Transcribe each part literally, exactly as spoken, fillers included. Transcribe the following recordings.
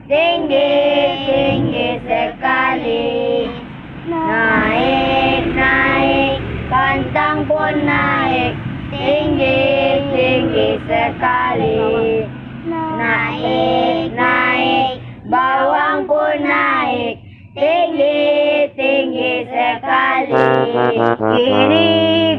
Tinggi, tinggi sekali. Naik, naik, kantang pun naik. Tinggi, tinggi sekali. Naik, naik, bawang pun naik. Tinggi, tinggi sekali. Kiri,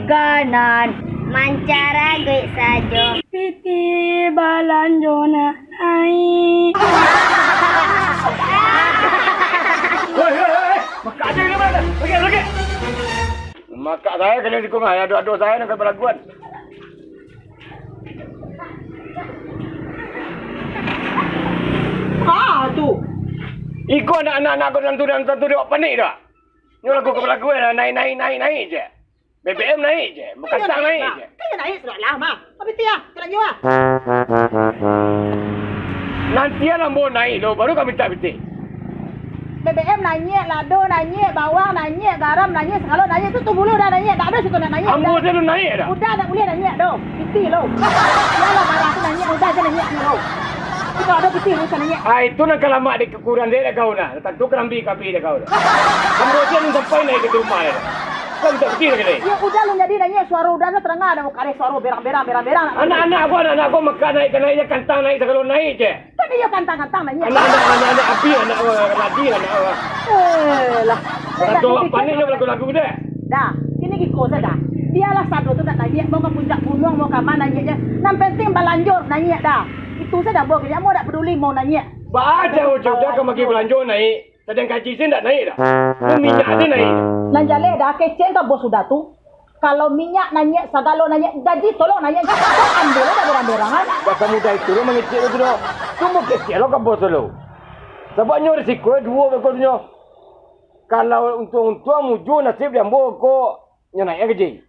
kanan, mancaraguik sajo. Pitih balanjo nak naik. Woi, woi, woi, woi. Makak aja ni, Bang. Lagi, lagi. Makak saya kena tikung, ado-ado saya nak balaguan. Ah, tu. Iko anak-anak ko tantu, tantu dek panik dah. Nyo lagu ka balagu lah, naik, naik, naik, naik je. B B M naik je, kantang naik je. Kan naik sudah lah, mah. Tapi tiah, kena nyo ah. Nantian ambo naik lo, baru kami mintak pitih. B B M naiak, lado naiak, bawang naiak, garam naiak, sagalo naiak, tu, tu bulu dah naiak, dak ado situ nak naiak. Ambo dah. Udah dak buliah naiak doh. Pitih lo. Bialah barang tu naiak, udah aja naiak lo. Tapi kalau ado pitih, usah naiak. Ah, itu nan ka lamak dek ukuran dek kau nah. Tantu karambi kapi dek kau nah. Ambo aja nan sampai naik ka rumah dek. Kau mintak pitih lagi dek. Ya udah lo jadi naiak, suaro udah lah terang dah, kareh suaro berang-berang, berang-berang. Anak-anak kau, anak-anak kau makan naik ka naik je, kantang naik sagalo naik je. Kan iyo kantang-kantang naiak. Anak, anak, anak, anak api, anak, anak lading, anak, anak. Eh, lah. Dah, dah, panik nyo balagu-lagu deh. Dah, kini giko sajo. Bialah sado tu nak naiak, mau ka puncak gunuang, mau ka ma naiaknyo. Nan penting balanjo naiak dah. Itu sajo ambo kini, ambo dak paduli mau naiak. Baa aja ujuik dah ka magi balanjo naik. Sadang gaji se ndak naik dah. Nan minyak se naik. Nan jaleh dah, kecek ka bos udah tu. Kalau minyak naiak, sagalo naiak, gaji tolong naiak. Kan ambo lah dak berang-berangan. Dak samudah itu lo mangecek tu doh. Tu mangecek lo ka bos lo. Sabab nyo risiko duo beko nyo. Kalau untuang-untuang mujua nasib di ambo ko nyo naiak gaji.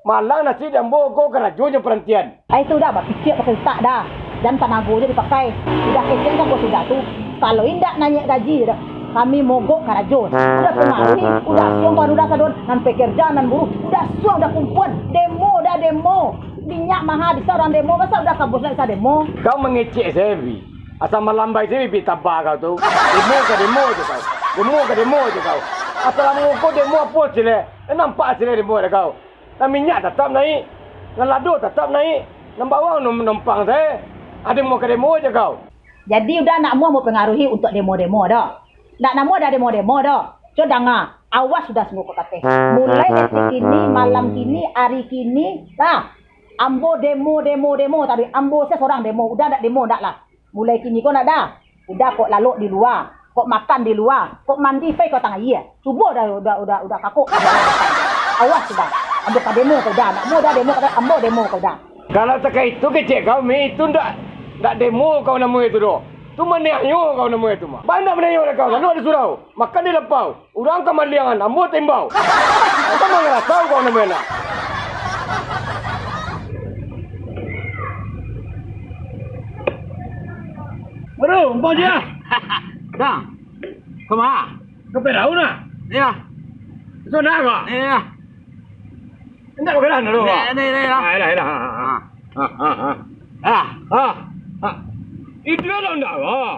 Malang nasib di ambo ko karajo nyo parantian. Ai tu dah, bapikia pakai utak dah. Jan tanago je dipakai. Udah kecek ka bos udah tu. Kalau indak naiak gaji dah, kami mogok karajo. Udah pengaruh ni, udah suang kawan udah sadon. Nan pekerja, nan buruh, udah suang, udah kumpuan. Demo dah demo. Minyak maha, bisa urang demo, masa udah ka bos ndak bisa demo? Kau mangecek se, Bi. Asa malambai se bibik taba kau tu. Demo ka demo je kau. Demo ka demo je kau. Asa lamo ko demo apo cilek? Eh, nampak cilek demo dek kau. Nan minyak tatap naik, nan lado tatap naik, nan bawang nom-, nompang sae. Ado demo ka demo je kau. Jadi udah ndak namuah mampangaruhi untuak demo-demo doh. Ndak namuah dah demo-demo doh. Co danga, awas sudah sungguah kok kateh. Mulai detik kini, malam kini, ari kini, lah. Ambo demo, demo, demo tadi. Ambo se sorang demo, udah ndak demo ndak lah. Mulai kini ko ndak dah. Udah kok lalok di lua, kok makan di lua, kok mandi pai ka tangah aia. Cubo dah, udah, udah, udah kakok. Awas sudah. Ambo ka demo ka udah. Nak ambo dah demo ka ambo demo ka udah. Kalau takah itu kecek kau, Mi, itu ndak, ndak demo kau namo itu doh. Tu maniayo kau namo itu mah. Banyak maniayo kau, lalu ada surau. Makan di lapau. Urang ka maliangan, ambo tembau. Apa mangarasau kau namo nak? Bro, bau dia. Dah. Kama? Ka Firaun ah? Iya. Itu nak kau? Iya. Indak ka Firaun dulu. Ini, ini, ini lah. Ah, ilah, ilah. Ah, ah, ah. Ah, ah, ah. Itu lah ndak kau.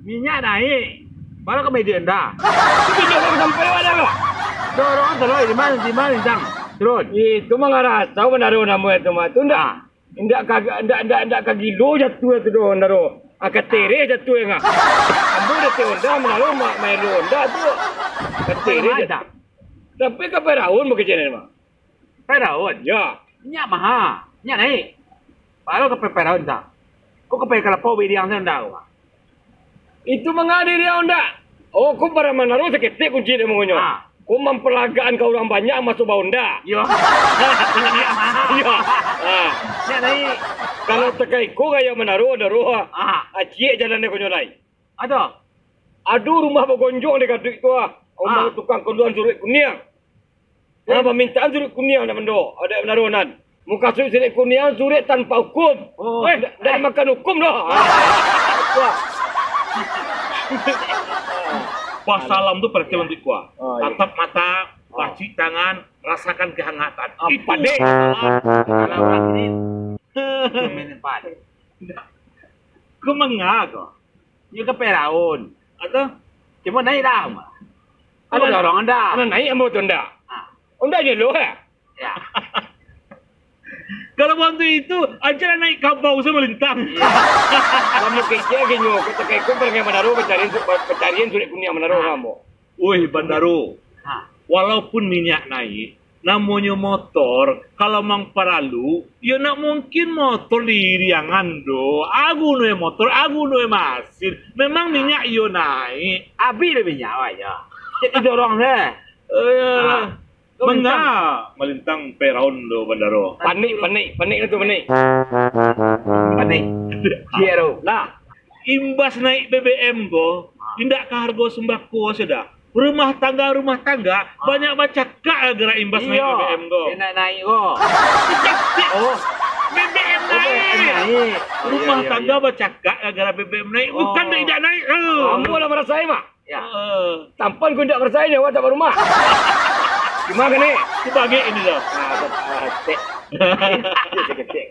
Minyak naik. Baru ka media dah. Itu minyak dah sampai mana kau? Dorong terus, di mana, di mana, Intang? Terus. Itu mangarasau bana namo itu mah. Itu ndak. Ah. Indak ka, indak, indak, indak ka gilo jatuah tu doh, Naro. Ah, ka tereh jatuah ngah. Ambo dah teh Honda, manaro ma-, maelo Honda tu. Ka tereh jatuah. Tapi ka Firaun bakecek ni, Mak. Firaun? Ya. Minyak maha, minyak naik. Baru ka Firaun, tak? Kok ka pai ka lapau bediang tu, Mak? Itu mangadi dia, Onda. Oh, ko bara manaro saketek kunci dia mangkonyo. Ah. Ko mampalagaan ka urang banyak masuak ba-Onda. Iyo. Iyo. Ah. Nyo naik. Kalau takai ko gaya manaro, manaro. Ah. Aciek jalan dia konyo lai. Ado. Ado rumah bagonjong di gaduik tu ah. Rumah tukang kaluan suruik kuniang. Nah, pamintaan suruik kuniang nak mando, adaik manaro nan. Mukasuik suruik kuniang, suruik tanpa hukum. Oh. Eh, ndak, ndak dimakan hukum doh. Ah. Wah. Basalam tu paratian untuak kuah. Oh, iya. Tatap mata, oh, pacik tangan, rasakan kehangatan. Apa itu dek? Salam. Kalau orang ini, kemenipan. Kau manga kau? Nyo ka Firaun. Atau? Cuma naik dah. Kalau Anak, dorong dah. Anak naik ambo tu ndak. Ah. Ndak je lo, eh? Ya. Kalau bantu itu, aja naik kabau sama lintang. Iya. Kamu kecil gini, kau tak ikut pergi Mandaro, pencarian su-, pencarian sulit punya Mandaro kamu. Woi, Bandaro. Ha. Walaupun minyak naik, namonyo motor, kalau mang paralu, yo nak mungkin motor diiriangan do. Agu nue motor, agu nue masin. Memang minyak iyo naik. Abih do minyak awak yo. Cek didorong se. Eh, Ha. Manga malintang Firaun do, Bandaro. Panik, panik, panik tu, panik. Panik. Cia tu. Lah, imbas naik B B M ko, indak ka hargo sembako sudah. Rumah tangga, rumah tangga, banyak bacakak gara imbas naik Iyo, B B M ko. Dia nak naik ko. Oh. B B M naik. B B M naik. Rumah Iya, iya, tangga iya. bacakak gara B B M naik. Bukan Oh. dah indak naik. Oh. Ambo lah marasai, Mak. Ya. Heeh. Tampan ku indak percaya nyawa tak barumah. Gimana ni? Itu bagi ini dah. Ah, betul. Seketik.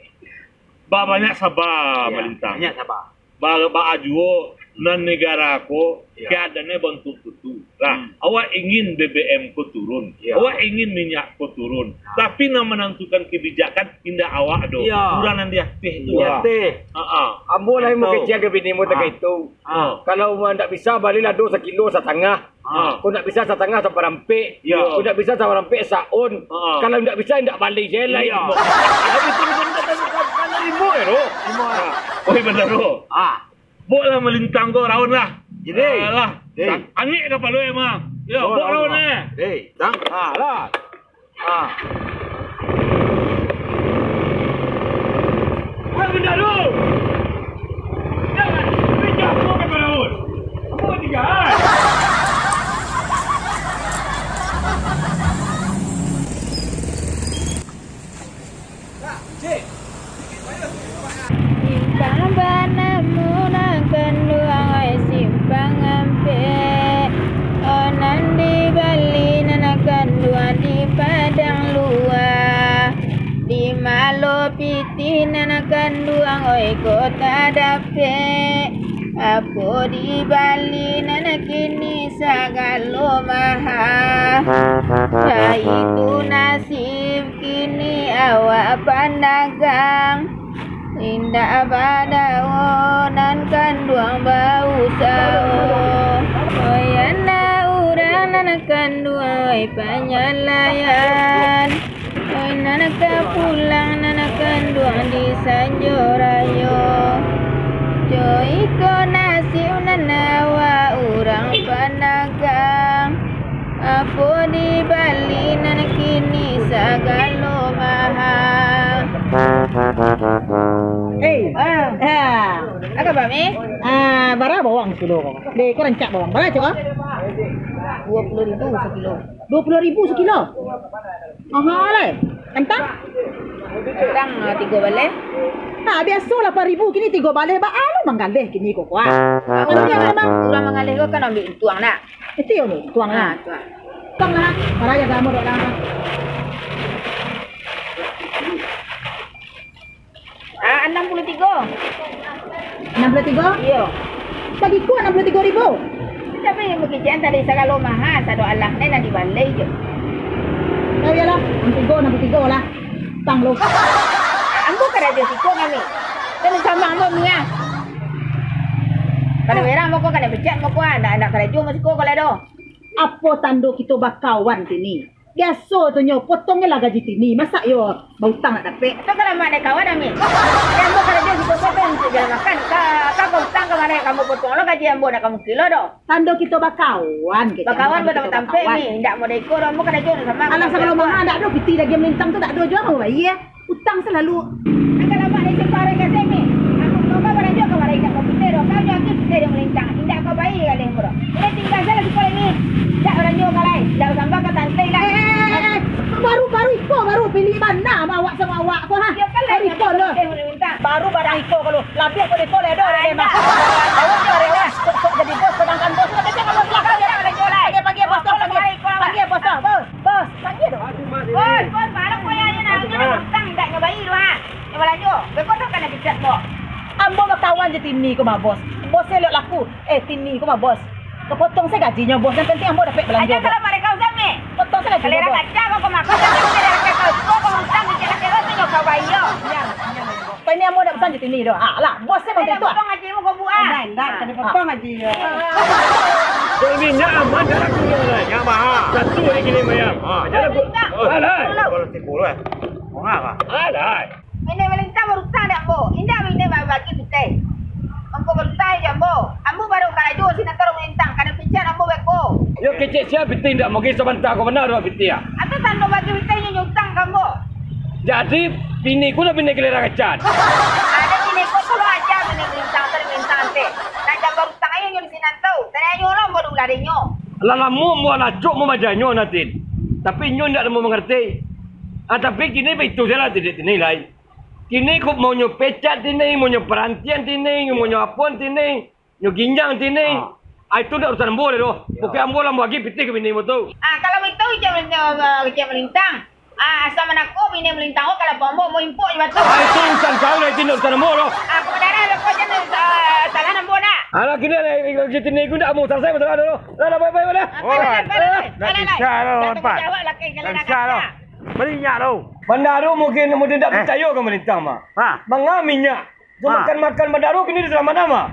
Ba banyak sabar, Ya, Malintang. Banyak sabar. Ba, ba juo nan negara ko Ya. keadaannya bantuk tutu. Lah, Hmm. awak ingin B B M ko turun. Ya. Awak ingin minyak ko turun. Nah. Tapi nan menentukan kebijakan indak awak doh. Ya. Urang nan di ateh tu. Di ateh. Ha ah. Ambo lah Itu. mengecek ke bini mu tak Nah. itu. Ah. Kalau ndak bisa, bali lado sakilo satangah. Ah. Kok ndak bisa satangah, saparampek. Iyo. Kok ndak bisa saparampek, saon. Ah. Kalau ndak bisa, ndak bali je lah. Iyo. Tapi tu kan kata, kata, kata ribut ya, tu. Oi, Bandaro. Ah. Bok lah Malintang ko raun lah. Jadi. Ah, lah. Deh. Anik kapalo emang. Yo, Bok bok raun raun lah. eh. Deh. Tang. Ah, lah. Ah. Wah, Bandaro! Jangan! Pijak aku ke Firaun! Aku ketigaan! Simpang banamu nan kanduang, oi, simpang ampek. Oh, nan di Bali nan kanduang, di Padang Lua, di Malo Pitih nan kanduang, oi, kota dapek. Apo di Bali nan kini sagalo maha. Baitu nasib kini awak padagang. Indak badawo nan kanduang bausawo. Oi, anak urang nan kanduang, oi, panyalayan. Oi, nan ka pulang, nan kanduang di sanjo rayo. Jo iko nasib nan awak urang padagang. Apo di Bali nan kini sagalo maha. Eh, Ah. ah. Apa, Bami? Ah, bara bawang kilo ko? Deh, ko rancak bawang. Bara, Cok, ah? Dua puluh ribu sakilo. Dua puluh ribu sakilo? Maha lai. Kantang? Kantang, ah, tigo baleh. Ha, biaso lapan ribu, kini tigo baleh. Baa lo manggaleh kini ko, kuah. Urang manggaleh ko kan ambiak untuang nak. Itu yo, untuang Ha, lah. tuang. Untuang lah. Bara jago amo dek lah. Ah, anam puluah tigo. Anam puluah tigo? Iyo. Sagiko anam puluah tigo ribu? Tapi mukijaan tadi sagalo maha, sado alah ne nan dibalai jo. Oh, iyolah, anam puluah tigo, anam puluah tigo lah. Tang lo. Ambo karajo siko kami. Kan samo ambo miah. Kalau berang ambo ko kana pecat ambo ko, ah, ndak, ndak karajo ambo siko kalau ado. Apo tando kito bakawan kini? Biaso tu nyo, potong lah gaji tini. Masak yo bautang nak dapek. Tu kalau mak dek kawan, Ami. Dek ambo karajo siko ko tu untuak jalan makan. Ka, ka bautang ka mano, ka ambo potong lo gaji ambo, nak ka mukilo doh. Tando kito bakawan, kecek Bakawan ambo tando kito batampek bakawan. Ni. Indak model iko doh, ambo karajo nak sama. Alah, sagalo maha ndak ado, piti daging malintang tu ndak ado juo, ambo bayia. Utang salalu. Angkatlah mak dari simpang raya gasek ni. Aku kau kau barang juo kau barang indak kau putih doh. Kau juo angkik putih dia melintang. Indak kau bayi kali yang murah. Udah tinggal salah sekolah ni. Indak barang juo kau lai. Indak usah kau tantai lah. Eh, eh, eh, eh. Baru, baru iko baru pilih bana sama awak, sama awak ko, ha? Ya, kan lah, Baru iko lo. Putih melintang. Baru barang iko kalau. Labih kau deko ledo. Ah, deh, indak. Awak ni barang awak. Sok, sok jadi bos, sedangkan bos sudah kerja kalau belakang dia. Barang juo lai. Panggil, panggil bos tu, panggil. Kau lai, kau lai. Panggil bos tu, bos. Bos, panggil tu. Bos, bos, barang kau yang ni nak. Kau nak utang indak nyo bayi tu, ha? Nyo balanjo. Beko tu kana bicat kau. Ambo bakawan jo Tini ko mah, Bos. Bos elok laku. Eh, Tini ko mah, Bos. Kapotong se gajinyo, Bos. Yang penting ambo dapek balanjo, Bos. Aja kalau mereka usah, Mi. Potong se gajinyo, Bos. Kalera kaca, kau makan, tapi kalera kaca, kau makan, kalera kaca, kau bayar. Iyo, iyo, Bos. Kau ini ambo dak pesan jo Tini doh. Ah, lah, Bos se bantu tu. Potong gaji mu, kau buang. Indak, indak, kada potong gaji. Kau minyak aman, jalan kuliah lah. Yang mahal. Satu lagi lima ayam. Ah, jalan ku-, alah. Kalau tipu lah. Mahal lah. Alah. Bini malintang barutang dek ambo. Indak bini bagi pitih. Mangko barutang dek ambo. Ambo baru karajo sinan taruih malintang. Kada pican ambo beko. Yo kecek sia pitih indak mungkin sabanta ko bana doh pitih ah. Atau tando bagi pitih nyo utang ka ambo. Jadi bini ku nak bini kalera kaca. Ada bini ko tolong aja bini malintang tu malintang teh. Nak jam barutang ayo nyo di sinan tu. Tadi ayo lah ambo dulu dari nyo. Lah lamo ambo lacok mo majanyo natin. Tapi nyo indak namo mangarti. Ah, tapi kini baitu sajolah Tini lai. Kini ko maunyo pecat Tini, maunyo parantian Tini, maunyo apon Tini, nyo ginjang Tini. Ah. Ah, itu ndak urusan ambo lai doh. Yo. Pokok ambo lah ambo agi pitih ka bini ambo tu. Ah, kalau baitu, kecek malintang, kecek malintang. Ah, asa manako bini malintang ko kalau ambo, ambo impok je batu. Ah, itu urusan kau lah, itu ndak urusan ambo doh. Ah, kau darah lo kau jangan, ah, salah ambo nak. Alah, kini lah, kecek Tini ko ndak ambo salasai masalah doh. Lah, lah, baik, baik, baik. Ah, pai, pai, pai, pai. Ndak bisa doh, Pai. Ndak bisa doh. Berinyak tu. Bandaru mungkin, mungkin tak percaya ka malintang mah. Ha. Manga minyak. Tu makan-makan bandaru kini di salaman mah.